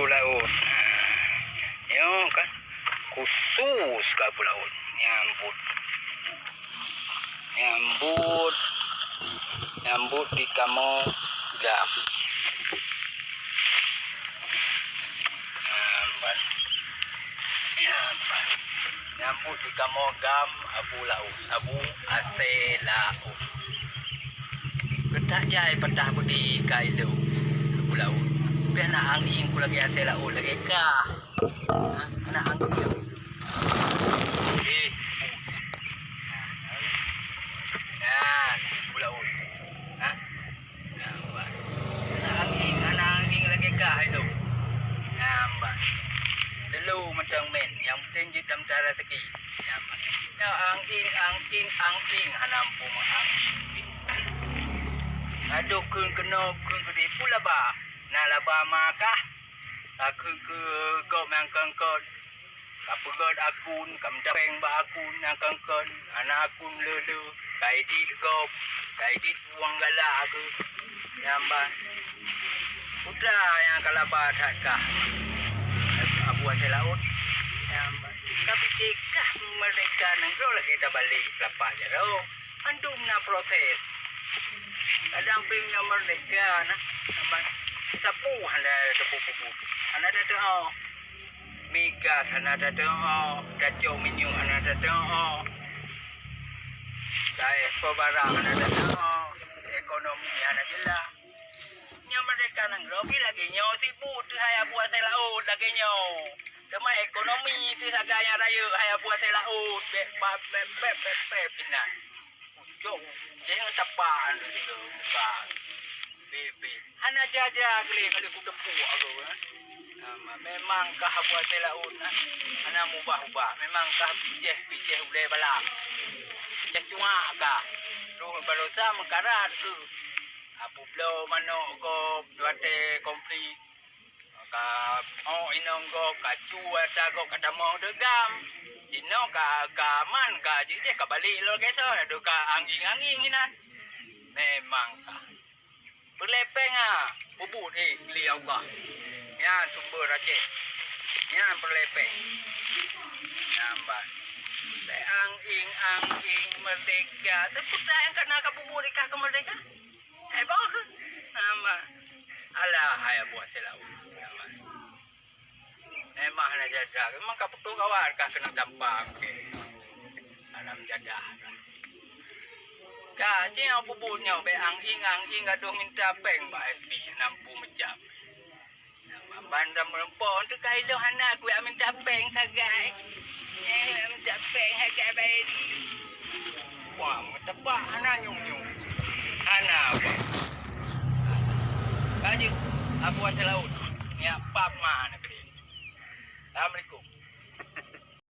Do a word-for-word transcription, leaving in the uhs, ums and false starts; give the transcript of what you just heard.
Laôt. Nyoe kan khusus keu Abu Laôt. Nyambut. Nyambut. Nyambut di kamoe GAM. Nyambut. Nyambut. Nyambut di kamoe GAM Abu Laôt, Abu Asée Laôt. Geutak jai patah beudi ka ilong Abu Laôt. Pih na angieng ku lagée Asée Laôt lagée kah. Ha, na angieng. Eh. Nah, Abu Laôt. Ha? Nampak. Hana angieng, hana angieng lagée kah ilong. Nampak. Slow mantong men, nyang penting jeuet lam tara saki. Nampak. Nyoe angieng, angieng, angieng, hana ampôn angieng. Adoh kheun keunoe, kheun keudeh, peue laba. Na laba ma kah? Ka kheun keu gob nyang kon-kon. Ka peugöt akun, ka meutapéng bak akun nyang kon-kon, hana akun le-le, ka idit gob, ka idit uang galak keu nyang ban. Putra nyang ka laba that kah, Abu Asée Laôt, nyang ban. Ka pike kah meurdehka nanggroe lagée tabalek peulapa jaroe. Mandum na proses. Kadang pih meunyoe meurdehka na, nyang ban. Sapeue hana teupeu-peubuet, hana tateu'oh. Migas hana tateu'oh, tacok minyeuk hana tateu'oh, taekspor barang hana tateu'oh, ekonomi hana jeulaih. Nyoe meurdehka nanggroe pih lagée nyoe sibuk teuh hai Abu Asée Laôt lagée nyoe. Teuma ekonomi teuh sagai nyang rayeuk hai Abu Asée Laôt, bék ba-, bék, bék, bék, bék pih na. Jok, jangan tapak anda tiga muka. Bebe. Hana jaja kali kali ku tepuk aku, eh. Nama, memang kah Abu Asée Laôt, nah. Hana mubah-ubah. Memang kah bijéh, bijéh ulée bala. Bijéh cuma kah. Roh balosa meukarat ke. Apu bloe manok ko, watée konflik. Ka, oh, inong gob, ka cu ata gob ka tamong deuh GAM. Inoe ka, ka aman, ka jih, jih ka balek lom lagée soe, aduh ka angieng-angieng inan. Memang ka. Peureulée péng, ah, peubuet, eh, lé Allah. Nyan sumber Aceh. Nyan peureulée péng. Nyan ban. Bék angieng-angieng meurdehka. Teupeue nyang ka na ka peubuet di kah keumeurdehkaan? Eh, bah. Nama. Alah, hai Abu Asée Laôt. Nama. Memang hana jadah. Memang ka putôh kawan kah keuneuk tampa, oke. Hana meujadah. Ka, nyoe peubuet nyoe, bék angieng-angieng adoh minta péng bak F B, hana mampu meucab. Ban dah meureumpok teuh ka ilong hana kuyak minta péng sagai. Eh, minta péng sagai bayar di. Wah, meuteubak hana nyum-nyum. Hana apa. Ka jeuet, Abu Asée Laôt. Nyak pap ma negeri. Assalamualaikum.